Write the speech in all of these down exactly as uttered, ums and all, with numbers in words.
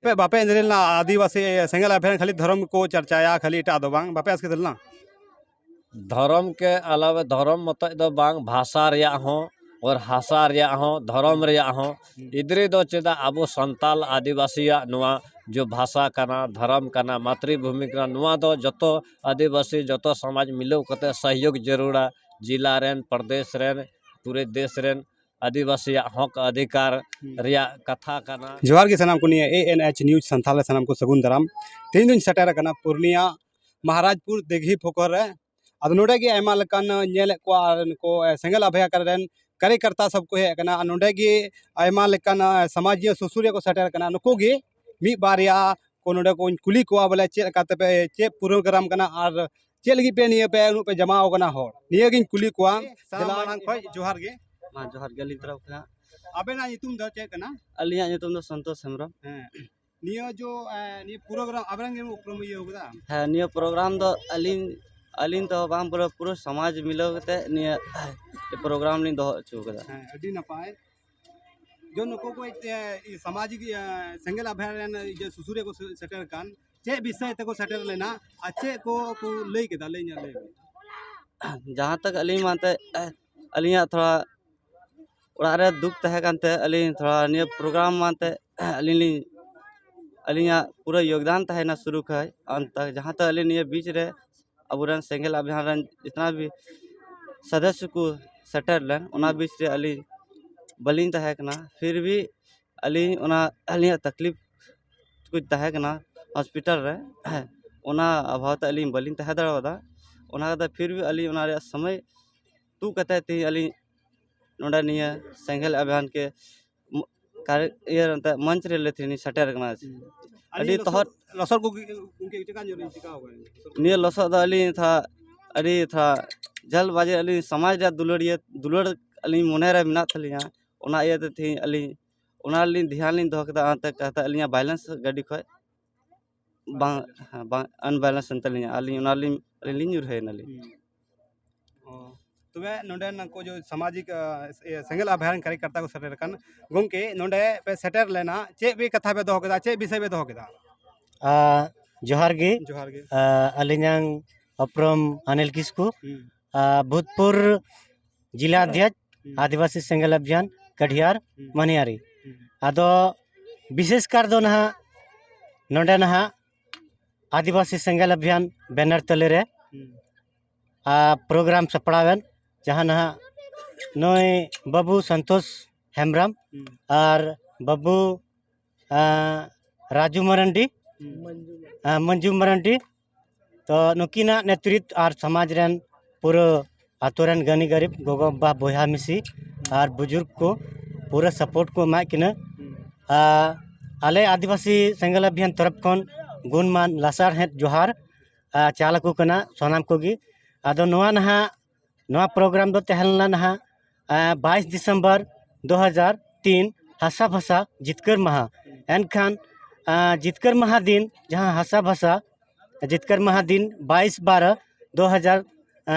ᱯᱮ ᱵᱟᱯᱮ ᱮᱱᱮᱡ ᱞᱮᱱᱟ? ᱟᱹᱫᱤᱵᱟᱹᱥᱤ ᱥᱮᱸᱜᱮᱞ ᱟᱵᱷᱮᱱ ᱠᱷᱟᱹᱞᱤ ᱫᱷᱚᱨᱚᱢ ᱜᱮᱠᱚ ᱪᱟᱨᱪᱟᱭᱟ, ᱠᱷᱟᱹᱞᱤ ᱮᱴᱟᱜ ᱫᱚ ᱵᱟᱝ, ᱵᱟᱯᱮ ᱟᱥᱠᱮᱛ ᱞᱮᱱᱟ? ᱫᱷᱚᱨᱚᱢ ᱠᱮ ᱟᱞᱟᱣᱮ, ᱫᱷᱚᱨᱚᱢ ᱢᱚᱛᱚᱡ ᱫᱚ ᱵᱟᱝ, ᱵᱷᱟᱥᱟ ᱨᱮᱭᱟᱜ ᱦᱚᱸ ᱟᱨ ᱦᱟᱥᱟ ᱨᱮᱭᱟᱜ ᱦᱚᱸ, ᱫᱷᱚᱨᱚᱢ ᱨᱮᱭᱟᱜ ᱦᱚᱸ᱾ ᱦᱩᱸ᱾ ᱮᱫᱨᱮ ᱫᱚ ᱪᱮᱫᱟᱜ ᱟᱵᱚ ᱥᱟᱱᱛᱟᱞ ᱟᱹᱫᱤᱵᱟᱹᱥᱤᱭᱟᱜ ᱱᱚᱣᱟ ᱡᱚ ᱵᱷᱟᱥᱟ ᱠᱟᱱᱟ, ᱫᱷᱚᱨᱚᱢ ᱠᱟᱱᱟ, ᱢᱟᱛᱨᱤᱵᱷᱩᱢᱤ ᱠᱟᱱᱟ, ᱱᱚᱣᱟ ᱫᱚ ᱡᱚᱛᱚ ᱟᱹᱫᱤᱵᱟᱹᱥᱤ, ᱡᱚᱛᱚ ᱥᱚᱢᱟᱡᱽ ᱢᱤᱞᱟᱹᱣ ᱠᱟᱛᱮ ᱥᱚᱦᱭᱳᱜᱽ ᱡᱟᱹᱨᱩᱲᱟ᱾ ᱡᱤᱞᱟ ᱨᱮᱱ, ᱯᱨᱚᱫᱮᱥ ᱨᱮᱱ, ᱯᱩᱨᱟᱹ ᱫᱮᱥ ᱨᱮᱱ ᱟᱹᱫᱤᱵᱟᱹᱥᱤᱭᱟᱜ ᱦᱚᱠ ᱚᱫᱷᱤᱠᱟᱨ ᱦᱩᱸ᱾ ᱨᱮᱭᱟᱜ ᱠᱟᱛᱷᱟ ᱠᱟᱱᱟ᱾ ᱡᱚᱦᱟᱨ ᱜᱮ ᱥᱟᱱᱟᱢ ᱠᱚ, ᱱᱤᱭᱟᱹ A N H News Santhal ᱨᱮ ᱥᱟᱱᱟᱢ ᱠᱚ ᱥᱟᱹᱜᱩᱱ ᱫᱟᱨᱟᱢ᱾ ᱛᱮᱦᱮᱧ ᱫᱚᱧ ᱥᱮᱴᱮᱨ ᱟᱠᱟᱱᱟ ᱯᱩᱨᱱᱤᱭᱟ ᱢᱟᱦᱟᱨᱟᱡᱽᱯᱩᱨ ᱫᱤᱜᱷᱤ ᱯᱷᱚᱠᱚᱨ ᱨᱮ᱾ ᱟᱫᱚ ᱱᱚᱰᱮ ᱜᱮ ᱟᱭᱢᱟ ᱞᱮᱠᱟᱱ ᱧᱮᱞᱮᱫ ᱠᱚᱣᱟ, ᱟᱨ ᱱᱩᱠᱩ, ᱮ, ᱥᱮᱸᱜᱮᱞ ᱟᱵᱷᱮᱭᱟ ᱨᱮᱱ ᱠᱟᱨᱭᱚᱠᱚᱨᱛᱟ ᱥᱚᱵ ᱠᱚ ᱦᱮᱡ ᱟᱠᱟᱱᱟ᱾ ᱟᱨ ᱱᱚᱰᱮ ᱜᱮ ᱟᱭᱢᱟ ᱞᱮᱠᱟᱱ, ᱮ, ᱥᱟᱢᱟᱡᱤᱭᱟᱹ ᱥᱩᱥᱩᱨᱤᱭᱟᱹ ᱠᱚ ᱥᱮᱴᱮᱨ ᱟᱠᱟᱱᱟ᱾ ᱱᱩᱠᱩ ᱜᱮ ᱢᱤᱫ ᱵᱟᱨᱭᱟ ᱠᱚ ᱱᱚᱰᱮ ᱠᱚᱧ ᱠᱩᱞᱤ ᱠᱚᱣᱟ, ᱵᱚᱞᱮ ᱪᱮᱫ ᱞᱮᱠᱟ ᱛᱮᱯᱮ, ᱪᱮᱫ ᱯᱨᱳᱜᱨᱟᱢ ᱠᱟᱱᱟ ᱟᱨ ᱪᱮᱫ ᱞᱟᱹᱜᱤᱫ ᱯᱮ ᱱᱤᱭᱟᱹ ᱯᱮ ᱩᱱᱟᱹᱜ ᱯᱮ ᱡᱟᱢᱟ ᱟᱠᱟᱱᱟ ᱦᱚᱲ? ᱱᱤᱭᱟᱹ ᱜᱤᱧ ᱠᱩᱞᱤ ᱠᱚᱣᱟ᱾ ᱥᱟᱱᱟᱢ ᱫᱮᱞᱟ ᱢᱟᱲᱟᱝ ᱠᱷᱚᱱ ᱡᱚᱦᱟᱨ ᱜᱮ᱾ ᱢᱟ ᱡᱚᱦᱟᱨ ᱜᱮ ᱟᱹᱞᱤᱧ ᱛᱚᱨᱚᱯ ᱠᱷᱚᱱᱟᱜ᱾ ᱟᱵᱮᱱᱟᱜ ᱧᱩᱛᱩᱢ ᱫᱚ ᱪᱮᱫ ᱠᱟᱱᱟ? ᱟᱹᱞᱤᱧᱟᱜ ᱧᱩᱛᱩᱢ ᱫᱚ ᱥᱚᱱᱛᱳᱥ ᱦᱮᱢᱵᱨᱚᱢ᱾ ᱦᱮᱸ᱾ ᱱᱤᱭᱟᱹ ᱡᱚ, ᱮ, ᱱᱤᱭᱟᱹ ᱯᱨᱳᱜᱨᱟᱢ ᱟᱵᱮᱱ ᱜᱮ ᱩᱯᱨᱩᱢ ᱤᱭᱟᱹ ᱠᱟᱫᱟ? ᱦᱮᱸ, ᱱᱤᱭᱟᱹ ᱯᱨᱳᱜᱨᱟᱢ ᱫᱚ ᱟᱹᱞᱤᱧ, ᱟᱹᱞᱤᱧ ᱫᱚ ᱵᱟᱝ, ᱯᱩᱨᱟᱹ, ᱯᱩᱨᱟᱹ ᱥᱚᱢᱟᱡᱽ ᱢᱤᱞᱟᱹᱣ ᱠᱟᱛᱮ ᱱᱤᱭᱟᱹ ᱯᱨᱳᱜᱨᱟᱢ ᱞᱤᱧ ᱫᱚᱦᱚ ᱦᱚᱪᱚ ᱠᱟᱫᱟ᱾ ᱦᱮᱸ, ᱟᱹᱰᱤ ᱱᱟᱯᱟᱭ᱾ ᱡᱚ ᱱᱩᱠᱩ ᱠᱚ, ᱮ, ᱥᱟᱢᱟᱡᱤᱠ, ᱮ, ᱥᱮᱸᱜᱮᱞ ᱟᱵᱷᱮᱭᱟᱱ ᱨᱮᱱ ᱡᱮ ᱥᱩᱥᱩᱨᱤᱭᱟᱹ ᱠᱚ ᱥᱮ-, ᱥᱮᱴᱮᱨ ᱠᱟᱱ, ᱪᱮᱫ ᱵᱤᱥᱚᱭ ᱛᱮᱠᱚ ᱥᱮᱴᱮᱨ ᱞᱮᱱᱟ ᱟᱨ ᱪᱮᱫ ᱠᱚ ᱠᱚ ᱞᱟᱹᱭ ᱠᱮᱫᱟ? ᱞᱟᱹᱭ ᱧᱚᱜ, ᱞᱟᱹᱭ ᱵᱤᱱ᱾ ᱡᱟᱦᱟᱸ ᱛᱚᱠ ᱟᱹᱞᱤᱧ ᱢᱟᱱᱛᱮ, ᱟᱹᱞᱤᱧᱟᱜ ᱛᱷᱚᱲᱟ ᱚᱲᱟᱜ ᱨᱮ ᱫᱩᱠ ᱛᱟᱦᱮᱸ ᱠᱟᱱᱛᱮ, ᱟᱹᱞᱤᱧ ᱛᱷᱚᱲᱟ ᱱᱤᱭᱟᱹ ᱯᱨᱳᱜᱨᱟᱢ ᱢᱟᱱᱛᱮ ᱟᱹᱞᱤᱧ ᱞᱤᱧ, ᱟᱹᱞᱤᱧᱟᱜ ᱯᱩᱨᱟᱹ ᱭᱳᱜᱽᱫᱟᱱ ᱛᱟᱦᱮᱱᱟ ᱥᱩᱨᱩ ᱠᱷᱚᱡ᱾ ᱟᱨ ᱛᱟ-, ᱡᱟᱦᱟᱸ ᱛᱮ ᱟᱹᱞᱤᱧ ᱱᱤᱭᱟᱹ ᱵᱤᱪ ᱨᱮ ᱟᱵᱚᱨᱮᱱ ᱥᱮᱸᱜᱮᱞ ᱟᱵᱷᱤᱭᱟᱱ ᱨᱮᱱ ᱡᱤᱛᱱᱟ ᱵᱷᱤ ᱥᱚᱫᱚᱥᱥᱚ ᱠᱚ ᱥᱮᱴᱮᱨ ᱞᱮᱱ, ᱚᱱᱟ ᱵᱤᱪ ᱨᱮ ᱟᱹᱞᱤᱧ ᱵᱟᱹᱞᱤᱧ ᱛᱟᱦᱮᱸ ᱠᱟᱱᱟ᱾ ᱯᱷᱤᱨ ᱵᱷᱤ ᱟᱹᱞᱤᱧ ᱚᱱᱟ ᱟᱹᱞᱤᱧᱟᱜ ᱛᱟᱠᱞᱤᱯ ᱠᱚ ᱛᱟᱦᱮᱸ ᱠᱟᱱᱟ ᱦᱚᱥᱯᱤᱴᱟᱞ ᱨᱮ, ᱚᱱᱟ ᱚᱵᱷᱟᱵ ᱛᱮ ᱟᱹᱞᱤᱧ ᱵᱟᱹᱞᱤᱧ ᱛᱟᱦᱮᱸ ᱫᱟᱲᱮᱭᱟᱫᱟ᱾ ᱚᱱᱟ ᱠᱟᱛᱮ ᱯᱷᱤᱨ ᱵᱷᱤ ᱟᱹᱞᱤᱧ ᱚᱱᱟ ᱨᱮᱭᱟᱜ ᱥᱚᱢᱚᱭ ᱛᱩᱫ ᱠᱟᱛᱮ ᱛᱮᱦᱤᱧ ᱟᱹᱞᱤᱧ ᱱᱚᱰᱮ ᱱᱤᱭᱟᱹ ᱥᱮᱸᱜᱮᱞ ᱟᱵᱷᱤᱭᱟᱱ ᱠᱮ ᱢ-, ᱠᱟᱨ-, ᱤᱭᱟᱹ ᱮᱱᱛᱮ ᱢᱚᱧᱪ ᱨᱮ ᱞᱮ ᱛᱮᱦᱮᱧ ᱥᱮᱴᱮᱨ ᱟᱠᱟᱱᱟ᱾ ᱦᱩᱸ᱾ ᱟᱹᱰᱤ ᱟᱹᱞᱤᱧ ᱛᱚᱦᱚᱫ᱾ ᱞᱚᱥᱚᱫ ᱠᱚ ᱜᱚᱝᱠᱮ ᱪᱮᱠᱟ ᱧᱚᱜ ᱞᱤᱧ ᱪᱤᱠᱟᱹᱣ ᱠᱟᱱᱟ? ᱱᱤᱭᱟᱹ ᱞᱚᱥᱚᱫ ᱫᱚ ᱟᱹᱞᱤᱧ ᱛᱷᱚᱲᱟ, ᱟᱹᱰᱤ ᱛᱷᱚᱲᱟ ᱡᱟᱞᱫᱵᱟᱡᱤ, ᱟᱹᱞᱤᱧ ᱥᱚᱢᱟᱡᱽ ᱨᱮᱭᱟᱜ ᱫᱩᱞᱟᱹᱲᱤᱭᱟᱹ, ᱫᱩᱞᱟᱹᱲ ᱟᱹᱞᱤᱧ ᱢᱚᱱᱮ ᱨᱮ ᱢᱮᱱᱟᱜ ᱛᱟᱹᱞᱤᱧᱟ, ᱚᱱᱟ ᱤᱭᱟᱹᱛᱮ ᱛᱮᱦᱮᱧ ᱟᱹᱞᱤᱧ ᱚᱱᱟ ᱨᱮᱞᱤᱧ ᱫᱷᱮᱭᱟᱱ ᱞᱤᱧ ᱫᱚᱦᱚ ᱠᱮᱫᱟ, ᱚᱱᱟᱛᱮ ᱠᱟᱛᱮ ᱟᱹᱞᱤᱧᱟᱜ ᱵᱟᱭᱞᱮᱱᱥ ᱜᱟᱹᱰᱤ ᱠᱷᱚᱡ ᱵᱟᱝ, ᱦᱮᱸ, ᱵᱟᱝ ᱟᱱᱵᱮᱞᱮᱱᱥ ᱮᱱ ᱛᱟᱹᱞᱤᱧᱟ, ᱟᱹᱞᱤᱧ ᱚᱱᱟ ᱞᱤᱧ, ᱟᱹᱞᱤᱧ ᱞᱤᱧ ᱧᱩᱨᱦᱟᱹᱭᱮᱱᱟᱞᱤᱧ᱾ ᱦᱩᱸ᱾ ᱚ᱾ ᱛᱚᱵᱮ ᱱᱚᱰᱮ ᱱᱩᱠᱩ ᱡᱚ ᱥᱟᱢᱟᱡᱤᱠ, ᱟ, ᱤᱭᱟᱹ, ᱥᱮᱸᱜᱮᱞ ᱟᱵᱷᱭᱟᱱ ᱠᱟᱨᱭᱚᱠᱚᱨᱛᱟ ᱠᱚ ᱥᱮᱴᱮᱨ ᱟᱠᱟᱱ᱾ ᱜᱚᱢᱠᱮ, ᱱᱚᱰᱮ ᱯᱮ ᱥᱮᱴᱮᱨ ᱞᱮᱱᱟ, ᱪᱮᱫ ᱯᱮ ᱠᱟᱛᱷᱟ ᱯᱮ ᱫᱚᱦᱚ ᱠᱮᱫᱟ, ᱪᱮᱫ ᱵᱤᱥᱚᱭ ᱯᱮ ᱫᱚᱦᱚ ᱠᱮᱫᱟ? ᱟ, ᱡᱚᱦᱟᱨ ᱜᱮ᱾ ᱡᱚᱦᱟᱨ ᱜᱮ᱾ ᱟ, ᱟᱹᱞᱤᱧᱟᱝ ᱩᱯᱨᱩᱢ ᱟᱱᱤᱞ ᱠᱤᱥᱠᱩ, ᱦᱩᱸ᱾ ᱟ, ᱵᱷᱩᱛᱯᱩᱨ ᱡᱤᱞᱟ ᱚᱫᱷᱭᱚᱠᱥ, ᱦᱩᱸ᱾ ᱟᱹᱫᱤᱵᱟᱹᱥᱤ ᱥᱮᱸᱜᱮᱞ ᱚᱵᱷᱤᱭᱟᱱ ᱠᱟᱴᱷᱤᱭᱟᱨ ᱦᱩᱸ᱾ ᱢᱟᱱᱤᱭᱟᱨᱤ᱾ ᱦᱩᱸ᱾ ᱟᱫᱚ ᱵᱤᱥᱮᱥ ᱠᱟᱨ ᱫᱚ ᱱᱟᱦᱟᱜ ᱱᱚᱰᱮ ᱱᱟᱦᱟᱜ ᱟᱹᱫᱤᱵᱟᱹᱥᱤ ᱥᱮᱸᱜᱮᱞ ᱚᱵᱷᱤᱭᱟᱱ ᱵᱮᱱᱟᱨ ᱛᱟᱞᱮ ᱨᱮ, ᱦᱩᱸ᱾ ᱟ, ᱯᱨᱳᱜᱨᱟᱢ ᱥᱟᱯᱲᱟᱣᱮᱱ, ᱡᱟᱦᱟᱸ ᱱᱟᱦᱟᱜ ᱱᱩᱭ ᱵᱟᱹᱵᱩ ᱥᱚᱱᱛᱳᱥ ᱦᱮᱢᱵᱨᱚᱢ ᱦᱩᱸ᱾ ᱟᱨ ᱵᱟᱹᱵᱩ, ᱟ, ᱨᱟᱡᱩ ᱢᱟᱨᱟᱱᱰᱤ, ᱦᱩᱸ᱾ ᱟ, ᱢᱚᱧᱡᱩ ᱢᱟᱨᱟᱱᱰᱤ, ᱛᱚ ᱱᱩᱠᱤᱱᱟᱜ ᱱᱮᱛᱨᱤᱛ ᱟᱨ ᱥᱚᱢᱟᱡᱽ ᱨᱮᱱ ᱯᱩᱨᱟᱹ ᱟᱛᱳ ᱨᱮᱱ ᱜᱟᱹᱱᱤ ᱜᱟᱹᱨᱤᱵ ᱜᱚᱜᱚ ᱵᱟᱵᱟ ᱵᱚᱭᱦᱟ ᱢᱤᱥᱤ ᱟᱨ ᱵᱩᱡᱩᱨᱜ ᱠᱚ ᱯᱩᱨᱟᱹ ᱥᱟᱯᱳᱨᱴ ᱠᱚ ᱮᱢᱟᱜ ᱠᱤᱱᱟᱹ᱾ ᱦᱩᱸ᱾ ᱟ, ᱟᱞᱮ ᱟᱹᱫᱤᱵᱟᱹᱥᱤ ᱥᱮᱸᱜᱮᱞ ᱚᱵᱷᱤᱭᱟᱱ ᱛᱚᱨᱚᱯ ᱠᱷᱚᱱ ᱜᱩᱱᱢᱟᱱ ᱞᱟᱥᱟᱲᱦᱮᱫ ᱡᱚᱦᱟᱨ, ᱟ, ᱪᱟᱞ ᱟᱠᱚ ᱠᱟᱱᱟ ᱥᱟᱱᱟᱢ ᱠᱚᱜᱮ᱾ ᱟᱫᱚ ᱱᱚᱣᱟ ᱱᱟᱦᱟᱜ, ᱱᱚᱣᱟ ᱯᱨᱳᱜᱨᱟᱢ ᱫᱚ ᱛᱟᱦᱮᱸ ᱞᱮᱱᱟ ᱱᱟᱦᱟᱜ, ᱟ, ᱵᱟᱭᱤᱥ ᱰᱤᱥᱮᱢᱵᱚᱨ ᱫᱩ ᱦᱟᱡᱟᱨ ᱛᱤᱱ, ᱦᱟᱥᱟ ᱵᱷᱟᱥᱟ ᱡᱤᱛᱠᱟᱹᱨ ᱢᱟᱦᱟ᱾ ᱮᱱᱠᱷᱟᱱ, ᱟ, ᱡᱤᱛᱠᱟᱹᱨ ᱢᱟᱦᱟ ᱫᱤᱱ, ᱡᱟᱦᱟᱸ ᱦᱟᱥᱟ ᱵᱷᱟᱥᱟ ᱡᱤᱛᱠᱟᱹᱨ ᱢᱟᱦᱟ ᱫᱤᱱ, ᱵᱟᱭᱤᱥ ᱵᱟᱨᱚ ᱫᱩ ᱦᱟᱡᱟᱨ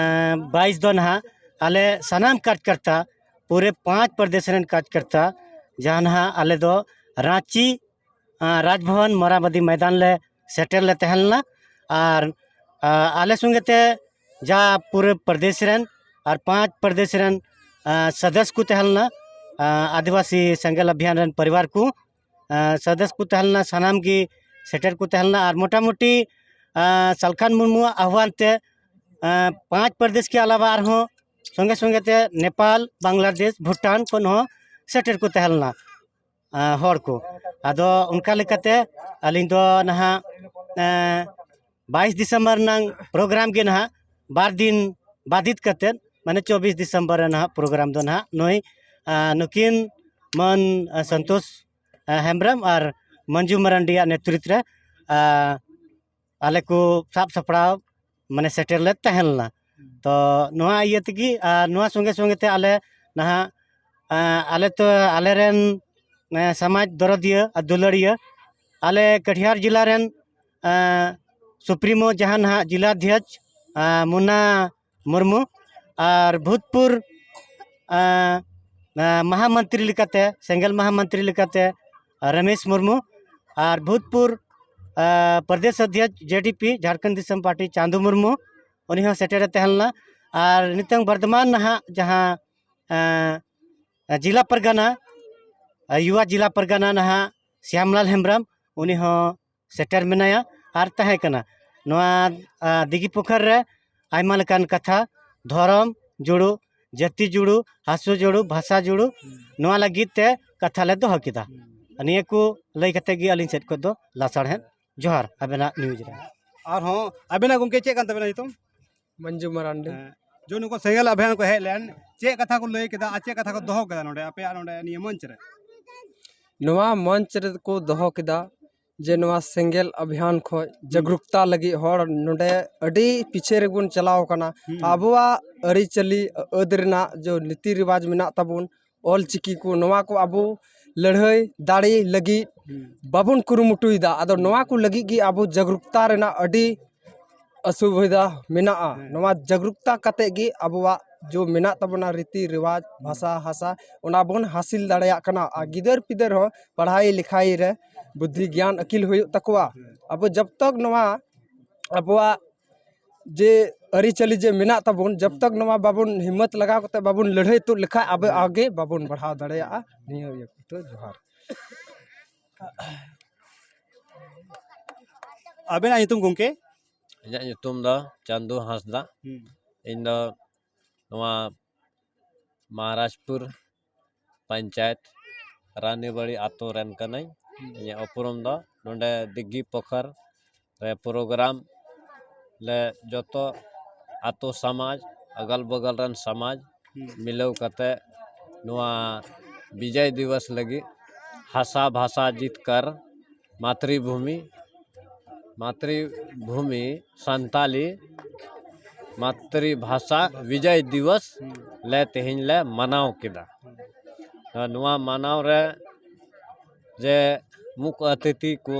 ᱵᱟᱭᱤᱥ ᱫᱚ ᱱᱟᱦᱟᱜ ᱟᱞᱮ ᱥᱟᱱᱟᱢ ᱠᱟᱨᱡᱽᱠᱚᱨᱛᱟ, ᱯᱩᱨᱟᱹ ᱯᱟᱸᱪ ᱯᱨᱚᱫᱮᱥ ᱨᱮᱱ ᱠᱟᱨᱡᱽᱠᱚᱨᱛᱟ, ᱡᱟᱦᱟᱸ ᱱᱟᱦᱟᱜ ᱟᱞᱮ ᱫᱚ ᱨᱟᱸᱪᱤ, ᱟ, ᱨᱟᱡᱽᱵᱷᱚᱵᱚᱱ ᱢᱚᱨᱟᱵᱟᱫᱤ ᱢᱚᱭᱫᱟᱱ ᱞᱮ ᱥᱮᱴᱮᱨ ᱞᱮ ᱛᱟᱦᱮᱸ ᱞᱮᱱᱟ᱾ ᱟᱨ, ᱟ, ᱟᱞᱮ ᱥᱚᱸᱜᱮ ᱛᱮ ᱡᱟ ᱯᱩᱨᱟᱹ ᱯᱨᱚᱫᱮᱥ ᱨᱮᱱ ᱟᱨ ᱯᱟᱸᱪ ᱯᱨᱚᱫᱮᱥ ᱨᱮᱱ, ᱟ, ᱥᱚᱫᱚᱥ ᱠᱚ ᱛᱟᱦᱮᱸ ᱞᱮᱱᱟ, ᱟ, ᱟᱹᱫᱤᱵᱟᱹᱥᱤ ᱥᱮᱸᱜᱮᱞ ᱚᱵᱷᱤᱭᱟᱱ ᱨᱮᱱ ᱯᱚᱨᱤᱵᱟᱨ ᱠᱚ, ᱟ, ᱥᱚᱫᱚᱥ ᱠᱚ ᱛᱟᱦᱮᱸ ᱞᱮᱱᱟ, ᱥᱟᱱᱟᱢ ᱜᱮ ᱥᱮᱴᱮᱨ ᱠᱚ ᱛᱟᱦᱮᱸ ᱞᱮᱱᱟ᱾ ᱟᱨ ᱢᱚᱴᱟᱢᱩᱴᱤ, ᱟ, ᱥᱟᱞᱠᱷᱟᱱ ᱢᱩᱨᱢᱩᱣᱟᱜ ᱟᱦᱣᱟᱱ ᱛᱮ, ᱟ, ᱯᱟᱸᱪ ᱯᱨᱚᱫᱮᱥ ᱠᱮ ᱟᱞᱟᱣᱟ ᱟᱨᱦᱚᱸ ᱥᱚᱸᱜᱮ ᱥᱚᱸᱜᱮ ᱛᱮ ᱱᱮᱯᱟᱞ, ᱵᱟᱝᱞᱟᱫᱮᱥ, ᱵᱷᱩᱴᱟᱱ ᱠᱷᱚᱱ ᱦᱚᱸ ᱥᱮᱴᱮᱨ ᱠᱚ ᱛᱟᱦᱮᱸ ᱞᱮᱱᱟ, ᱟ, ᱦᱚᱲ ᱠᱚ᱾ ᱟᱫᱚ ᱚᱱᱠᱟ ᱞᱮᱠᱟᱛᱮ ᱟᱹᱞᱤᱧ ᱫᱚ ᱱᱟᱦᱟᱜ, ᱮ, ᱵᱟᱭᱤᱥ ᱰᱤᱥᱮᱢᱵᱚᱨ ᱨᱮᱱᱟᱜ ᱯᱨᱳᱜᱨᱟᱢ ᱜᱮ ᱱᱟᱦᱟᱜ ᱵᱟᱨ ᱫᱤᱱ ᱵᱟᱫᱷᱤᱛ ᱠᱟᱛᱮᱫ, ᱢᱟᱱᱮ ᱪᱚᱵᱵᱤᱥ ᱰᱤᱥᱮᱢᱵᱚᱨ ᱨᱮ ᱱᱟᱦᱟᱜ ᱯᱨᱳᱜᱨᱟᱢ ᱫᱚ ᱱᱟᱦᱟᱜ ᱱᱩᱭ, ᱟ, ᱱᱩᱠᱤᱱ ᱢᱟᱹᱱ, ᱟ, ᱥᱚᱱᱛᱳᱥ, ᱟ, ᱦᱮᱢᱵᱨᱚᱢ ᱟᱨ ᱢᱚᱧᱡᱩ ᱢᱟᱨᱟᱱᱰᱤᱭᱟᱜ ᱱᱮᱛᱨᱤᱛ ᱨᱮ, ᱟ, ᱟᱞᱮ ᱠᱚ ᱥᱟᱵ ᱥᱟᱯᱲᱟᱣ, ᱢᱟᱱᱮ ᱥᱮᱴᱮᱨ ᱞᱮ ᱛᱟᱦᱮᱸ ᱞᱮᱱᱟ᱾ ᱛᱚ ᱱᱚᱣᱟ ᱤᱭᱟᱹ ᱛᱮᱜᱮ, ᱟᱨ ᱱᱚᱣᱟ ᱥᱚᱸᱜᱮ ᱥᱚᱸᱜᱮ ᱛᱮ ᱟᱞᱮ ᱱᱟᱦᱟᱜ, ᱟ, ᱟᱞᱮ ᱛᱚ ᱟᱞᱮᱨᱮᱱ, ᱮ, ᱥᱚᱢᱟᱡᱽ ᱫᱚᱨᱚᱫᱤᱭᱟᱹ ᱟᱨ ᱫᱩᱞᱟᱹᱲᱤᱭᱟᱹ, ᱟᱞᱮ ᱠᱟᱴᱷᱤᱭᱟᱨ ᱡᱮᱞᱟ ᱨᱮᱱ, ᱮ, ᱥᱩᱯᱨᱤᱢᱳ ᱡᱟᱦᱟᱸ ᱱᱟᱦᱟᱜ ᱡᱮᱞᱟ ᱚᱫᱷᱭᱚᱠᱥ, ᱮ, ᱢᱩᱱᱟ ᱢᱩᱨᱢᱩ, ᱟᱨ ᱵᱷᱩᱛᱯᱩᱨ ᱟᱸ, ᱟᱸ, ᱢᱟᱦᱟᱢᱚᱱᱛᱨᱤ ᱞᱮᱠᱟᱛᱮ, ᱥᱮᱸᱜᱮᱞ ᱢᱟᱦᱟᱢᱚᱱᱛᱨᱤ ᱞᱮᱠᱟᱛᱮ ᱨᱚᱢᱮᱥ ᱢᱩᱨᱢᱩ, ᱟᱨ ᱵᱷᱩᱛᱯᱩᱨ ᱟᱸ, ᱯᱨᱚᱫᱮᱥ ᱚᱫᱷᱭᱚᱠᱷ ᱡᱮᱰᱤᱯᱤ ᱡᱷᱟᱲᱠᱷᱚᱸᱰ ᱫᱤᱥᱚᱢ ᱯᱟᱨᱴᱤ ᱪᱟᱸᱫᱩ ᱢᱩᱨᱢᱩ, ᱩᱱᱤ ᱦᱚᱸ ᱥᱮᱴᱮᱨᱮ ᱛᱟᱦᱮᱸ ᱞᱮᱱᱟ᱾ ᱟᱨ ᱱᱤᱛᱚᱝ ᱵᱚᱨᱛᱚᱢᱟᱱ ᱱᱟᱦᱟᱜ ᱡᱟᱦᱟᱸ ᱟᱸ, ᱡᱮᱞᱟ ᱯᱟᱨᱜᱟᱱᱟ, ᱟᱸ, ᱭᱩᱣᱟ ᱡᱮᱞᱟ ᱯᱟᱨᱜᱟᱱᱟ ᱱᱟᱦᱟᱜ ᱥᱭᱟᱢᱞᱟᱞ ᱦᱮᱢᱵᱨᱚᱢ, ᱩᱱᱤ ᱦᱚᱸ ᱥᱮᱴᱮᱨ ᱢᱮᱱᱟᱭᱟ ᱟᱨ ᱛᱟᱦᱮᱸ ᱠᱟᱱᱟ᱾ ᱱᱚᱣᱟ ᱟᱸ, ᱫᱤᱜᱷᱤ ᱯᱩᱠᱷᱟᱨ ᱨᱮ ᱟᱭᱢᱟ ᱞᱮᱠᱟᱱ ᱠᱟᱛᱷᱟ, ᱫᱷᱚᱨᱚᱢ ᱡᱩᱲᱩ, ᱡᱟᱹᱛᱤ ᱡᱩᱲᱩ, ᱦᱟᱹᱥᱩ ᱡᱩᱲᱩ, ᱵᱷᱟᱥᱟ ᱡᱩᱲᱩ, ᱱᱚᱣᱟ ᱞᱟᱹᱜᱤᱫ ᱛᱮ ᱠᱟᱛᱷᱟ ᱞᱮ ᱫᱚᱦᱚ ᱠᱮᱫᱟ᱾ ᱱᱤᱭᱟᱹ ᱠᱚ ᱞᱟᱹᱭ ᱠᱟᱛᱮ ᱜᱮ ᱟᱹᱞᱤᱧ ᱥᱮᱫ ᱠᱷᱚᱱ ᱫᱚ ᱞᱟᱥᱟᱲᱦᱮᱫ ᱡᱚᱦᱟᱨ ᱟᱵᱮᱱᱟᱜ ᱱᱤᱭᱩᱡᱽ ᱨᱮ᱾ ᱟᱨᱦᱚᱸ ᱟᱵᱮᱱᱟᱜ ᱜᱚᱢᱠᱮ ᱪᱮᱫ ᱠᱟᱱ ᱛᱟᱵᱮᱱᱟ ᱧᱩᱛᱩᱢ? ᱢᱚᱧᱡᱩ ᱢᱟᱨᱟᱱᱰᱤ᱾ ᱦᱮᱸ, ᱡᱚ ᱱᱩᱠᱩ ᱥᱮᱸᱜᱮᱞ ᱚᱵᱷᱤᱭᱟᱱ ᱠᱚ ᱦᱮᱡ ᱞᱮᱱ, ᱪᱮᱫ ᱠᱟᱛᱷᱟ ᱠᱚ ᱞᱟᱹᱭ ᱠᱮᱫᱟ ᱟᱨ ᱪᱮᱫ ᱠᱟᱛᱷᱟ ᱠᱚ ᱫᱚᱦᱚ ᱠᱮᱫᱟ ᱱᱚᱰᱮ ᱟᱯᱮᱭᱟᱜ ᱱᱚᱰᱮ ᱱᱤᱭᱟᱹ ᱢᱚᱧᱪ ᱨᱮ? ᱱᱚᱣᱟ ᱢᱚᱧᱪ ᱨᱮᱠᱚ ᱫᱚᱦᱚ ᱠᱮᱫᱟ ᱡᱮ ᱱᱚᱣᱟ ᱥᱮᱸᱜᱮᱞ ᱚᱵᱷᱤᱭᱟᱱ ᱠᱷᱚᱱ ᱡᱟᱜᱽᱨᱩᱠᱛᱟ ᱞᱟᱹᱜᱤᱫ ᱦᱚᱲ ᱱᱚᱰᱮ ᱟᱹᱰᱤ ᱯᱤᱪᱷᱮ ᱨᱮᱵᱚᱱ ᱪᱟᱞᱟᱣ ᱠᱟᱱᱟ᱾ ᱦᱩᱸ᱾ ᱟᱵᱚᱣᱟᱜ ᱟᱹᱨᱤᱪᱟᱹᱞᱤ ᱟᱹᱫ ᱨᱮᱱᱟᱜ ᱡᱚ ᱱᱤᱛᱤ ᱨᱮᱣᱟᱡᱽ ᱢᱮᱱᱟᱜ ᱛᱟᱵᱚᱱ, ᱚᱞ ᱪᱤᱠᱤ ᱠᱚ, ᱱᱚᱣᱟ ᱠᱚ ᱟᱵᱚ ᱞᱟᱹᱲᱦᱟᱹᱭ ᱫᱟᱲᱮ ᱞᱟᱹᱜᱤᱫ ᱦᱩᱸ᱾ ᱵᱟᱵᱚᱱ ᱠᱩᱨᱩᱢᱩᱴᱩᱭᱮᱫᱟ᱾ ᱟᱫᱚ ᱱᱚᱣᱟ ᱠᱚ ᱞᱟᱹᱜᱤᱫ ᱜᱮ ᱟᱵᱚ ᱡᱟᱜᱽᱨᱩᱠᱛᱟ ᱨᱮᱱᱟᱜ ᱟᱹᱰᱤ ᱚᱥᱩᱵᱤᱫᱷᱟ ᱢᱮᱱᱟᱜᱼᱟ᱾ ᱦᱮᱸ᱾ ᱱᱚᱣᱟ ᱡᱟᱜᱽᱨᱩᱠᱛᱟ ᱠᱟᱛᱮ ᱜᱮ ᱟᱵᱚᱣᱟᱜ ᱡᱚ ᱢᱮᱱᱟᱜ ᱛᱟᱵᱚᱱᱟ ᱨᱤᱛᱤ ᱨᱮᱣᱟᱡᱽ, ᱦᱩᱸ᱾ ᱵᱷᱟᱥᱟ, ᱦᱟᱥᱟ, ᱚᱱᱟ ᱵᱚᱱ ᱦᱟᱥᱤᱞ ᱫᱟᱲᱮᱭᱟᱜ ᱠᱟᱱᱟ᱾ ᱟᱨ ᱦᱩᱸ᱾ ᱜᱤᱫᱟᱹᱨ ᱯᱤᱫᱟᱹᱨ ᱦᱚᱸ ᱯᱟᱲᱦᱟᱣ ᱞᱮᱠᱷᱟᱭ ᱨᱮ ᱵᱩᱫᱽᱫᱷᱤ ᱜᱮᱭᱟᱱ ᱟᱹᱠᱤᱞ ᱦᱩᱭᱩᱜ ᱛᱟᱠᱚᱣᱟ᱾ ᱦᱩᱸ᱾ ᱟᱵᱚ ᱡᱚᱵ ᱛᱚᱠ ᱱᱚᱣᱟ ᱟᱵᱚᱣᱟᱜ ᱡᱮ ᱟᱹᱨᱤᱪᱟᱹᱞᱤ ᱡᱮ ᱢᱮᱱᱟᱜ ᱛᱟᱵᱚᱱ, ᱡᱚᱵ ᱛᱚᱠ ᱱᱚᱣᱟ ᱵᱟᱵᱚᱱ ᱦᱤᱢᱢᱚᱛ ᱞᱟᱜᱟᱣ ᱠᱟᱛᱮ ᱵᱟᱵᱚᱱ ᱞᱟᱹᱲᱦᱟᱹᱭ ᱛᱩᱫ ᱞᱮᱠᱷᱟᱡ ᱟᱵᱚ ᱦᱩᱸ᱾ ᱟᱜᱮ ᱵᱟᱵᱚᱱ ᱵᱟᱲᱦᱟᱣ ᱫᱟᱲᱮᱭᱟᱜᱼᱟ᱾ ᱱᱤᱭᱟᱹ ᱤᱭᱟᱹ ᱠᱚᱛᱮ ᱡᱚᱦᱟᱨ᱾ ᱟᱵᱮᱱᱟᱜ ᱧᱩᱛᱩᱢ ᱜᱚᱢᱠᱮ? ᱤᱧᱟᱹᱜ ᱧᱩᱛᱩᱢ ᱫᱚ ᱪᱟᱸᱫᱩ ᱦᱟᱸᱥᱫᱟ᱾ ᱦᱩᱸ᱾ ᱤᱧ ᱫᱚ ᱱᱚᱣᱟ ᱢᱚᱦᱟᱨᱟᱡᱽᱯᱩᱨ ᱯᱚᱧᱪᱟᱭᱮᱛ ᱨᱟᱱᱤᱵᱟᱲᱤ ᱟᱛᱳ ᱨᱮᱱ ᱠᱟᱹᱱᱟᱹᱧ᱾ ᱦᱩᱸ᱾ ᱤᱧᱟᱹᱜ ᱩᱯᱨᱩᱢ ᱫᱚ ᱱᱚᱰᱮ ᱫᱤᱜᱷᱤ ᱯᱚᱠᱷᱚᱨ ᱨᱮ ᱯᱨᱳᱜᱨᱟᱢ ᱞᱮ ᱡᱚᱛᱚ ᱟᱛᱳ ᱥᱚᱢᱟᱡᱽ, ᱟᱜᱟᱞ ᱵᱟᱜᱟᱞ ᱨᱮᱱ ᱥᱚᱢᱟᱡᱽ ᱦᱩᱸ᱾ ᱢᱤᱞᱟᱹᱣ ᱠᱟᱛᱮ ᱱᱚᱣᱟ ᱵᱤᱡᱚᱭ ᱫᱤᱵᱚᱥ ᱞᱟᱹᱜᱤᱫ ᱦᱟᱥᱟ ᱵᱷᱟᱥᱟ ᱡᱤᱛᱠᱟᱹᱨ ᱢᱟᱛᱨᱤᱵᱷᱩᱢᱤ, ᱢᱟᱛᱨᱤᱵᱷᱩᱢᱤ ᱥᱟᱱᱛᱟᱞᱤ ᱢᱟᱛᱨᱤᱵᱷᱟᱥᱟ ᱵᱤᱡᱚᱭ ᱫᱤᱵᱚᱥ ᱞᱮ ᱛᱮᱦᱮᱧ ᱞᱮ ᱢᱟᱱᱟᱣ ᱠᱮᱫᱟ᱾ ᱱᱚᱣᱟ ᱢᱟᱱᱟᱣ ᱨᱮ ᱡᱮ ᱢᱩᱠᱷ ᱚᱛᱤᱛᱷᱤ ᱠᱚ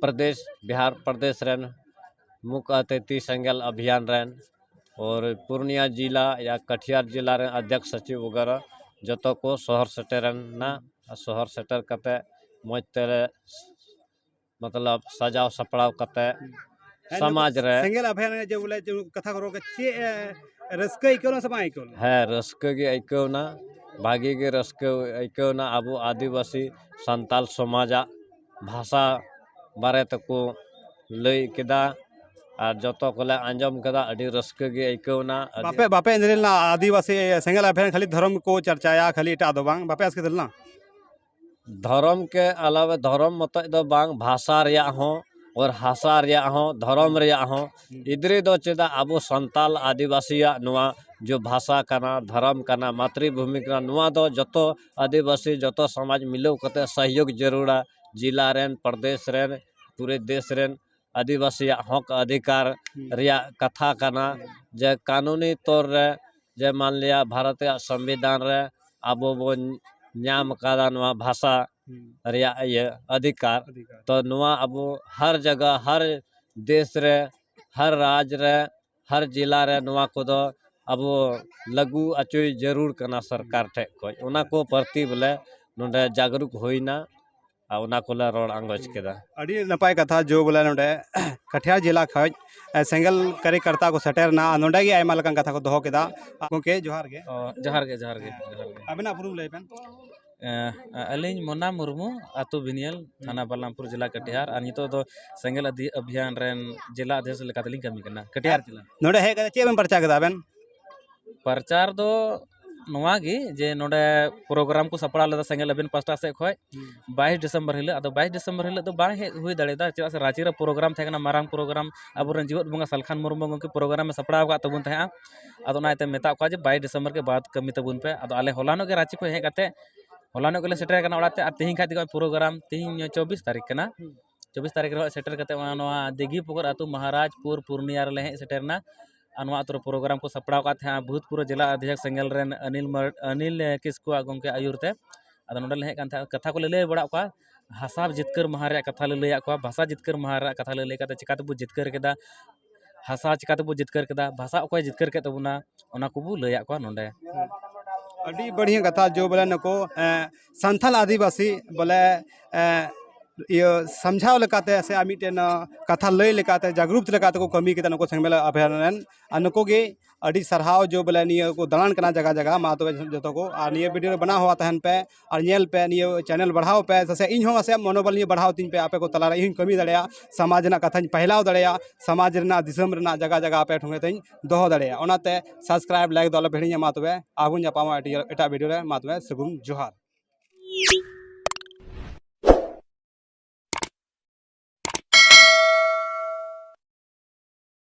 ᱯᱨᱚᱫᱮᱥ, ᱵᱤᱦᱟᱨ ᱯᱨᱚᱫᱮᱥ ᱨᱮᱱ ᱢᱩᱠᱷ ᱚᱛᱤᱛᱷᱤ ᱥᱮᱸᱜᱮᱞ ᱚᱵᱷᱤᱭᱟᱱ ᱨᱮᱱ ᱚᱨ ᱯᱩᱨᱱᱤᱭᱟ ᱡᱤᱞᱟ ᱭᱟ ᱠᱟᱴᱷᱤᱭᱟᱨ ᱡᱤᱞᱟ ᱨᱮᱱ ᱚᱫᱷᱭᱚᱠᱥ ᱥᱚᱪᱤᱵᱽ ᱣᱟᱜᱮᱨᱟ ᱡᱚᱛᱚ ᱠᱚ ᱥᱚᱦᱚᱨ ᱥᱮᱴᱮᱨᱮᱱᱟ᱾ ᱟᱨ ᱥᱚᱦᱚᱨ ᱥᱮᱴᱮᱨ ᱠᱟᱛᱮ ᱢᱚᱡᱽ ᱛᱮᱞᱮ, ᱢᱚᱛᱞᱚᱵ, ᱥᱟᱡᱟᱣ ᱥᱟᱯᱲᱟᱣ ᱠᱟᱛᱮ ᱦᱮᱸ, ᱥᱚᱢᱟᱡᱽ ᱨᱮ ᱥᱮᱸᱜᱮᱞ ᱟᱵᱷᱤᱭᱟᱱ ᱨᱮ ᱡᱮ ᱵᱚᱞᱮ ᱪᱮᱫ ᱠᱟᱛᱷᱟ ᱠᱚ ᱨᱚᱲ ᱠᱮᱫ, ᱪᱮᱫ, ᱮ, ᱨᱟᱹᱥᱠᱟᱹ ᱟᱹᱭᱠᱟᱹᱣ ᱮᱱᱟ ᱥᱮ ᱵᱟᱝ ᱟᱹᱭᱠᱟᱹᱣ ᱮᱱᱟ? ᱦᱮᱸ, ᱨᱟᱹᱥᱠᱟᱹ ᱜᱮ ᱟᱹᱭᱠᱟᱹᱣ ᱮᱱᱟ, ᱵᱷᱟᱜᱤ ᱜᱮ ᱨᱟᱹᱥᱠᱟᱹ ᱟᱹᱭᱠᱟᱹᱣ ᱮᱱᱟ᱾ ᱟᱵᱚ ᱟᱹᱫᱤᱵᱟᱹᱥᱤ ᱥᱟᱱᱛᱟᱞ ᱥᱚᱢᱟᱡᱟᱜ ᱵᱷᱟᱥᱟ ᱵᱟᱨᱮ ᱛᱮᱠᱚ ᱞᱟᱹᱭ ᱠᱮᱫᱟ ᱟᱨ ᱡᱚᱛᱚ ᱠᱚᱞᱮ ᱟᱸᱡᱚᱢ ᱠᱮᱫᱟ, ᱟᱹᱰᱤ ᱨᱟᱹᱥᱠᱟᱹ ᱜᱮ ᱟᱹᱭᱠᱟᱹᱣ ᱮᱱᱟ᱾ ᱟᱹᱰᱤ ᱵᱟᱯᱮ, ᱵᱟᱯᱮ ᱮᱱᱮᱡ ᱞᱮᱱᱟ? ᱟᱹᱫᱤᱵᱟᱹᱥᱤ ᱥᱮᱸᱜᱮᱞ ᱟᱵᱷᱤᱭᱟᱱ ᱠᱷᱟᱹᱞᱤ ᱫᱷᱚᱨᱚᱢ ᱠᱚ ᱪᱟᱨᱪᱟᱭᱟ, ᱠᱷᱟᱹᱞᱤ ᱮᱴᱟᱜ ᱫᱚ ᱵᱟᱝ, ᱵᱟᱯᱮ ᱟᱥᱠᱮᱛ ᱞᱮᱱᱟ? ᱫᱷᱚᱨᱚᱢ ᱠᱮ ᱟᱞᱟᱣᱮ ᱫᱷᱚᱨᱚᱢ ᱢᱚᱛᱚᱡ ᱫᱚ ᱵᱟᱝ, ᱵᱷᱟᱥᱟ ᱨᱮᱭᱟᱜ ᱦᱚᱸ, ᱟᱨ ᱦᱟᱥᱟ ᱨᱮᱭᱟᱜ ᱦᱚᱸ, ᱫᱷᱚᱨᱚᱢ ᱨᱮᱭᱟᱜ ᱦᱚᱸ᱾ ᱦᱩᱸ᱾ ᱤᱫᱨᱤ ᱫᱚ ᱪᱮᱫᱟᱜ ᱟᱵᱚ ᱥᱟᱱᱛᱟᱞ ᱟᱹᱫᱤᱵᱟᱹᱥᱤᱭᱟᱜ ᱱᱚᱣᱟ ᱡᱚ ᱵᱷᱟᱥᱟ ᱠᱟᱱᱟ, ᱫᱷᱚᱨᱚᱢ ᱠᱟᱱᱟ, ᱢᱟᱛᱨᱤ ᱵᱷᱩᱢᱤ ᱠᱟᱱᱟ, ᱱᱚᱣᱟ ᱫᱚ ᱡᱚᱛᱚ ᱟᱹᱫᱤᱵᱟᱹᱥᱤ, ᱡᱚᱛᱚ ᱥᱚᱢᱟᱡᱽ ᱢᱤᱞᱟᱹᱣ ᱠᱟᱛᱮ ᱥᱚᱦᱭᱳᱜᱽ ᱡᱟᱹᱨᱩᱲᱟ᱾ ᱡᱤᱞᱟ ᱨᱮᱱ, ᱯᱨᱚᱫᱮᱥ ᱨᱮᱱ, ᱯᱩᱨᱟᱹ ᱫᱮᱥ ᱨᱮᱱ ᱟᱹᱫᱤᱵᱟᱹᱥᱤᱭᱟᱜ ᱦᱚᱠ ᱚᱫᱷᱤᱠᱟᱨ ᱦᱩᱸ᱾ ᱨᱮᱭᱟᱜ ᱠᱟᱛᱷᱟ ᱠᱟᱱᱟ᱾ ᱦᱩᱸ᱾ ᱡᱮ ᱠᱟᱹᱱᱩᱱᱤ ᱛᱚᱨ ᱨᱮ, ᱡᱮ ᱢᱟᱱᱞᱤᱭᱟ ᱵᱷᱟᱨᱚᱛ ᱨᱮᱭᱟᱜ ᱥᱚᱝᱵᱤᱫᱷᱟᱱ ᱨᱮ ᱟᱵᱚ ᱵᱚᱱ ᱧᱟᱢ ᱟᱠᱟᱫᱟ ᱱᱚᱣᱟ ᱵᱷᱟᱥᱟ ᱦᱩᱸ᱾ ᱨᱮᱭᱟᱜ ᱤᱭᱟᱹ ᱚᱫᱷᱤᱠᱟᱨ᱾ ᱚᱫᱷᱤᱠᱟᱨ᱾ ᱛᱚ ᱱᱚᱣᱟ ᱟᱵᱚ ᱦᱟᱨ ᱡᱟᱭᱜᱟ, ᱦᱟᱨ ᱫᱮᱥ ᱨᱮ, ᱦᱟᱨ ᱨᱟᱡᱽ ᱨᱮ, ᱦᱟᱨ ᱡᱤᱞᱟ ᱨᱮ ᱱᱚᱣᱟ ᱠᱚᱫᱚ ᱟᱵᱚ ᱞᱟᱹᱜᱩ ᱚᱪᱚᱭ ᱡᱟᱹᱨᱩᱲ ᱠᱟᱱᱟ ᱥᱚᱨᱠᱟᱨ ᱴᱷᱮᱡ ᱠᱷᱚᱡ᱾ ᱚᱱᱟ ᱠᱚ ᱯᱨᱚᱛᱤ ᱵᱚᱞᱮ ᱱᱚᱰᱮ ᱡᱟᱜᱽᱨᱩᱠ ᱦᱩᱭᱱᱟ ᱟᱨ ᱚᱱᱟ ᱠᱚᱞᱮ ᱨᱚᱲ ᱟᱸᱜᱚᱪ ᱠᱮᱫᱟ᱾ ᱟᱹᱰᱤ ᱱᱟᱯᱟᱭ ᱠᱟᱛᱷᱟ ᱡᱚ ᱵᱚᱞᱮ ᱱᱚᱰᱮ ᱠᱟᱴᱷᱤᱭᱟᱨ ᱡᱮᱞᱟ ᱠᱷᱚᱡ, ᱮ, ᱥᱮᱸᱜᱮᱞ ᱠᱟᱹᱨᱤᱠᱚᱨᱛᱟ ᱠᱚ ᱥᱮᱴᱮᱨ ᱮᱱᱟ ᱟᱨ ᱱᱚᱰᱮ ᱜᱮ ᱟᱭᱢᱟ ᱞᱮᱠᱟᱱ ᱠᱟᱛᱷᱟ ᱠᱚ ᱫᱚᱦᱚ ᱠᱮᱫᱟ᱾ ᱜᱚᱢᱠᱮ ᱡᱚᱦᱟᱨ ᱜᱮ᱾ ᱚ, ᱡᱚᱦᱟᱨ ᱜᱮ, ᱡᱚᱦᱟᱨ ᱜᱮ, ᱡᱚᱦᱟᱨ ᱜᱮ᱾ ᱟᱵᱤᱱᱟᱜ ᱩᱯᱨᱩᱢ ᱞᱟᱹᱭ ᱵᱮᱱ᱾ ᱮ, ᱟᱹᱞᱤᱧ ᱢᱚᱱᱟ ᱢᱩᱨᱢᱩ, ᱟᱹᱛᱩ ᱵᱤᱱᱤᱭᱟᱞ, ᱦᱩᱸ᱾ ᱛᱷᱟᱱᱟ ᱵᱟᱞᱟᱢᱯᱩᱨ, ᱡᱮᱞᱟ ᱠᱟᱴᱤᱦᱟᱨ, ᱟᱨ ᱱᱤᱛᱚᱜ ᱫᱚ ᱥᱮᱸᱜᱮᱞ ᱟᱫᱷᱤ-, ᱚᱵᱷᱤᱭᱟᱱ ᱨᱮᱱ ᱡᱮᱞᱟ ᱚᱫᱷᱭᱚᱠᱥ ᱞᱮᱠᱟᱛᱮᱞᱤᱧ ᱠᱟᱹᱢᱤ ᱠᱟᱱᱟ, ᱠᱟᱴᱤᱦᱟᱨ ᱡᱮᱞᱟ᱾ ᱱᱚᱰᱮ ᱦᱮᱡ ᱠᱟᱛᱮ ᱪᱮᱫ ᱵᱮᱱ ᱯᱨᱚᱪᱟᱨ ᱠᱮᱫᱟ ᱟᱵᱮᱱ? ᱯᱨᱚᱪᱟᱨ ᱫᱚ ᱱᱚᱣᱟ ᱜᱮ ᱡᱮ ᱱᱚᱰᱮ ᱯᱨᱳᱜᱨᱟᱢ ᱠᱚ ᱥᱟᱯᱲᱟᱣ ᱞᱮᱫᱟ ᱥᱮᱸᱜᱮᱞ ᱟᱵᱷᱤᱭᱟᱱ ᱯᱟᱥᱴᱟ ᱥᱮᱫ ᱠᱷᱚᱡ, ᱦᱩᱸ᱾ ᱵᱟᱭᱤᱥ ᱰᱤᱥᱮᱢᱵᱚᱨ ᱦᱤᱞᱳᱜ᱾ ᱟᱫᱚ ᱵᱟᱭᱤᱥ ᱰᱤᱥᱮᱢᱵᱚᱨ ᱦᱤᱞᱳᱜ ᱫᱚ ᱵᱟᱝ ᱦᱮᱡ ᱦᱩᱭ ᱫᱟᱲᱮᱭᱟᱫᱟ, ᱪᱮᱫᱟᱜ ᱥᱮ ᱨᱟᱸᱪᱤ ᱨᱮ ᱯᱨᱳᱜᱨᱟᱢ ᱛᱟᱦᱮᱸ ᱠᱟᱱᱟ, ᱢᱟᱨᱟᱝ ᱯᱨᱳᱜᱨᱟᱢ᱾ ᱟᱵᱚᱨᱮᱱ ᱡᱤᱣᱮᱫ ᱵᱚᱸᱜᱟ ᱥᱟᱞᱠᱷᱟᱱ ᱢᱩᱨᱢᱩ ᱜᱚᱢᱠᱮ ᱯᱨᱳᱜᱨᱟᱢ ᱮ ᱥᱟᱯᱲᱟᱣ ᱟᱠᱟᱫ ᱛᱟᱵᱚᱱ ᱛᱟᱦᱮᱸᱜᱼᱟ᱾ ᱟᱫᱚ ᱚᱱᱟ ᱤᱭᱟᱹᱛᱮ ᱢᱮᱛᱟᱜ ᱠᱚᱣᱟ ᱡᱮ ᱵᱟᱭᱤᱥ ᱰᱤᱥᱮᱢᱵᱚᱨ ᱜᱮ ᱵᱟᱫ ᱠᱟᱹᱢᱤ ᱛᱟᱵᱚᱱ ᱯᱮ᱾ ᱟᱫᱚ ᱟᱞᱮ ᱦᱚᱞᱟᱱᱚᱜ ᱜᱮ ᱨᱟᱸᱪᱤ ᱠᱷᱚᱱ ᱦᱮᱡ ᱠᱟᱛᱮ ᱦᱚᱞᱟᱱᱚᱜ ᱜᱮᱞᱮ ᱥᱮᱴᱮᱨ ᱟᱠᱟᱱᱟ ᱚᱲᱟᱜ ᱛᱮ᱾ ᱟᱨ ᱛᱮᱦᱮᱧ ᱠᱷᱟᱡ ᱫᱚ ᱯᱨᱳᱜᱨᱟᱢ, ᱛᱮᱦᱮᱧ ᱪᱚᱵᱵᱤᱥ ᱛᱟᱹᱨᱤᱠᱷ ᱠᱟᱱᱟ᱾ ᱦᱩᱸ᱾ ᱪᱚᱵᱵᱤᱥ ᱛᱟᱹᱨᱤᱠᱷ ᱨᱮ ᱦᱚᱸ ᱥᱮᱴᱮᱨ ᱠᱟᱛᱮ ᱚᱱᱟ ᱱᱚᱣᱟ ᱫᱤᱜᱷᱤ ᱯᱩᱠᱩᱨ ᱟᱹᱛᱩ ᱢᱚᱦᱟᱨᱟᱡᱽᱯᱩᱨ ᱯᱩᱨᱱᱤᱭᱟ ᱨᱮᱞᱮ ᱦᱮᱡ ᱥᱮᱴᱮᱨ ᱮᱱᱟ᱾ ᱟᱨ ᱱᱚᱣᱟ ᱟᱹᱛᱩ ᱨᱮ ᱯᱨᱳᱜᱨᱟᱢ ᱠᱚ ᱥᱟᱯᱲᱟᱣ ᱟᱠᱟᱫ ᱛᱟᱦᱮᱸᱜᱼᱟ ᱵᱷᱩᱛᱯᱩᱨᱵᱚ ᱡᱮᱞᱟ ᱚᱫᱷᱭᱚᱠᱥ ᱥᱮᱸᱜᱮᱞ ᱨᱮᱱ ᱚᱱᱤᱞ ᱢᱟᱨ-, ᱚᱱᱤᱞ, ᱮ, ᱠᱤᱥᱠᱩᱣᱟᱜ ᱜᱚᱢᱠᱮ ᱟᱹᱭᱩᱨ ᱛᱮ᱾ ᱟᱫᱚ ᱱᱚᱰᱮ ᱞᱮ ᱦᱮᱡ ᱠᱟᱱ ᱛᱟᱦᱮᱸᱫ, ᱠᱟᱛᱷᱟ ᱠᱚᱞᱮ ᱞᱟᱹᱭ ᱵᱟᱲᱟᱣᱟᱫ ᱠᱚᱣᱟ, ᱦᱟᱥᱟ ᱡᱤᱛᱠᱟᱹᱨ ᱢᱟᱦᱟ ᱨᱮᱭᱟᱜ ᱠᱟᱛᱷᱟ ᱞᱮ ᱞᱟᱹᱭᱟᱫ ᱠᱚᱣᱟ, ᱵᱷᱟᱥᱟ ᱡᱤᱛᱠᱟᱹᱨ ᱢᱟᱦᱟ ᱨᱮᱭᱟᱜ ᱠᱟᱛᱷᱟ ᱞᱮ ᱞᱟᱹᱭ ᱠᱟᱛᱮ ᱪᱤᱠᱟᱹ ᱛᱮᱵᱚ ᱡᱤᱛᱠᱟᱹᱨ ᱠᱮᱫᱟ᱾ ᱦᱟᱥᱟ ᱪᱤᱠᱟᱹ ᱛᱮᱵᱚ ᱡᱤᱛᱠᱟᱹᱨ ᱠᱮᱫᱟ, ᱵᱷᱟᱥᱟ ᱚᱠᱚᱭ ᱡᱤᱛᱠᱟᱹᱨ ᱠᱮᱫ ᱛᱟᱵᱚᱱᱟ, ᱚᱱᱟ ᱠᱚᱵᱚ ᱞᱟᱹᱭᱟᱫ ᱠᱚᱣᱟ ᱱᱚᱰᱮ᱾ ᱟᱹᱰᱤ ᱵᱟᱹᱲᱤᱭᱟᱹ ᱠᱟᱛᱷᱟ ᱡᱚ ᱵᱚᱞᱮ ᱱᱩᱠᱩ ᱮᱸ, ᱥᱟᱱᱛᱟᱞ ᱟᱹᱫᱤᱵᱟᱹᱥᱤ ᱵᱚᱞᱮ ᱮᱸ, ᱤᱭᱟᱹ ᱥᱟᱢᱡᱷᱟᱣ ᱞᱮᱠᱟᱛᱮ ᱥᱮ ᱟᱨ ᱢᱤᱫᱴᱮᱱ ᱠᱟᱛᱷᱟ ᱞᱟᱹᱭ ᱞᱮᱠᱟᱛᱮ ᱡᱟᱜᱽᱨᱩᱛ ᱞᱮᱠᱟᱛᱮ ᱠᱚ ᱠᱟᱹᱢᱤ ᱠᱮᱫᱟ ᱱᱩᱠᱩ ᱥᱮᱸᱜᱮᱞ ᱟᱵᱷᱭᱟᱨᱚᱱ ᱨᱮᱱ᱾ ᱟᱨ ᱱᱩᱠᱩ ᱜᱮ ᱟᱹᱰᱤ ᱥᱟᱨᱦᱟᱣ ᱡᱚ ᱵᱚᱞᱮ ᱱᱤᱭᱟᱹ ᱠᱚ ᱫᱟᱬᱟᱱ ᱠᱟᱱᱟ ᱡᱟᱭᱜᱟ ᱡᱟᱭᱜᱟ᱾ ᱢᱟ ᱛᱚᱵᱮ ᱡᱚᱛᱚ ᱠᱚ ᱟᱨ ᱱᱤᱭᱟᱹ ᱵᱷᱤᱰᱤᱭᱳ ᱨᱮ ᱵᱮᱱᱟᱣ ᱦᱚᱣᱟ ᱛᱟᱦᱮᱱ ᱯᱮ ᱟᱨ ᱧᱮᱞ ᱯᱮ, ᱱᱤᱭᱟᱹ ᱪᱮᱱᱮᱞ ᱵᱟᱲᱦᱟᱣ ᱯᱮ, ᱥᱮ ᱤᱧ ᱦᱚᱸ ᱢᱟᱥᱮ ᱢᱚᱱᱳᱵᱚᱞ ᱱᱤᱭᱟᱹ ᱵᱟᱲᱦᱟᱣ ᱛᱤᱧ ᱯᱮ, ᱟᱯᱮ ᱠᱚ ᱛᱟᱞᱟᱨᱮ ᱤᱧ ᱦᱚᱸᱧ ᱠᱟᱹᱢᱤ ᱫᱟᱲᱮᱭᱟᱜᱼᱟ, ᱥᱚᱢᱟᱡᱽ ᱨᱮᱱᱟᱜ ᱠᱟᱛᱷᱟᱧ ᱯᱷᱟᱭᱞᱟᱣ ᱫᱟᱲᱮᱭᱟᱜᱼᱟ, ᱥᱚᱢᱟᱡᱽ ᱨᱮᱱᱟᱜ ᱫᱤᱥᱚᱢ ᱨᱮᱱᱟᱜ ᱡᱟᱭᱜᱟ ᱡᱟᱭᱜᱟ ᱟᱯᱮ ᱴᱷᱮᱱ ᱛᱮᱧ ᱫᱚᱦᱚ ᱫᱟᱲᱮᱭᱟᱜᱼᱟ᱾ ᱚᱱᱟᱛᱮ ᱥᱟᱵᱥᱠᱨᱟᱭᱤᱵᱽ ᱞᱟᱭᱤᱠ ᱫᱚ ᱟᱞᱚ ᱯᱮ ᱦᱤᱲᱤᱧᱟ᱾ ᱢᱟ ᱛᱚᱵᱮ ᱟᱨ ᱵᱚᱱ ᱧᱟᱯᱟᱢᱟ ᱮᱴᱟᱜ ᱮᱴᱟᱜ ᱵᱷᱤᱰᱤᱭᱳ ᱨᱮ᱾ ᱢᱟ ᱛᱚᱵᱮ ᱥᱟᱹᱜᱩᱱ ᱡᱚᱦᱟᱨ᱾